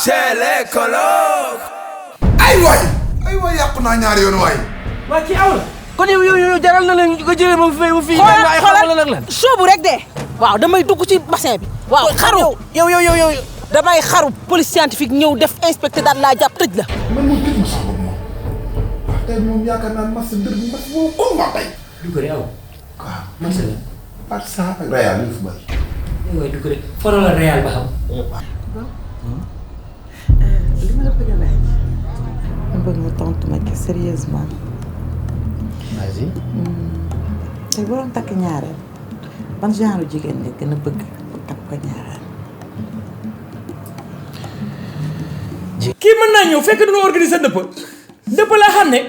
chez les colocs. ay waay yàqu naa ñaari yoon waay. waa kii aw la. kon yow jaral na leen nga jëlee ma fii. xoolal soobu rek de. waaw damay dugg ci bassin bi. waaw xaru yow damay xaru police scientifique ñëw def inspecteur daal laa jàpp tëj la. man moom tëj ma sax boobu moom. waaw tey moom yaakaar naa mas ndër bi mas boobu comme ma tey. Doucouré aw. waaw man sa la. Barça ak Real li fi bëri. waaye Doucouré foro la Real ba xam. li ma la bëgg a laaj. ma bëgg nga tontu ma ki sérieusement. vas-y. tey boo doon takk ñaareel ban genre jigéen nga gën a bëgg pour takk ko ñaareel. kii mën naa ñëw fekk dañoo organiser ndëpp laa xam ne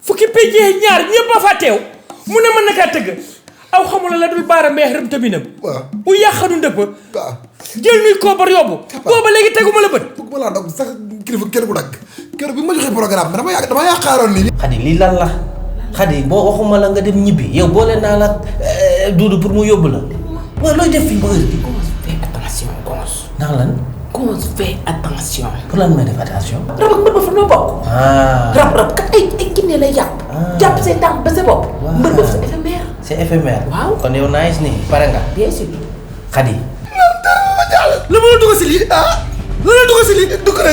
fukki pecc ñaar ñëpp a fa teew mu ne mën na kaa tëgg aw xamula la dul baara mbeex rëm tamit waaw bu yàqadu ndëpp waaw. jël nuy koobar yóbbu booba léegi teguma la bët bëgg ma laa dog sax kilifa kër bu dagg kër bi ma joxee programme bi dama yaakaaroon ni. Xadi lii lan la Xadi boo waxuma la nga dem ñibbi yow boole naa la Duudu pour mu yóbbu la waaw looy def fii ba heure bi. fais attention Gonos. ndax lan. Gonos fais attention. pour lan may def attention. rab ak mbër ba fa noo bokk. rab kat ay kinne lay jàpp. jàpp say tànk ba sa bopp. mbër ba c'est éphémère. c'est éphémère. waaw kon yow nice nii pare nga. bien sûr. Xadi. la ma la dugg si lii la la dugg si lii Doucouré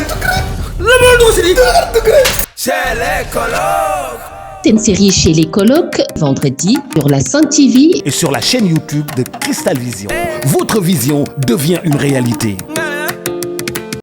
la ma la dugg si lii Chez les colocs. C'est une série chez les colocs, vendredi, sur la Sen TV et sur la chaîne YouTube de Cristal Vision. Votre vision devient une réalité.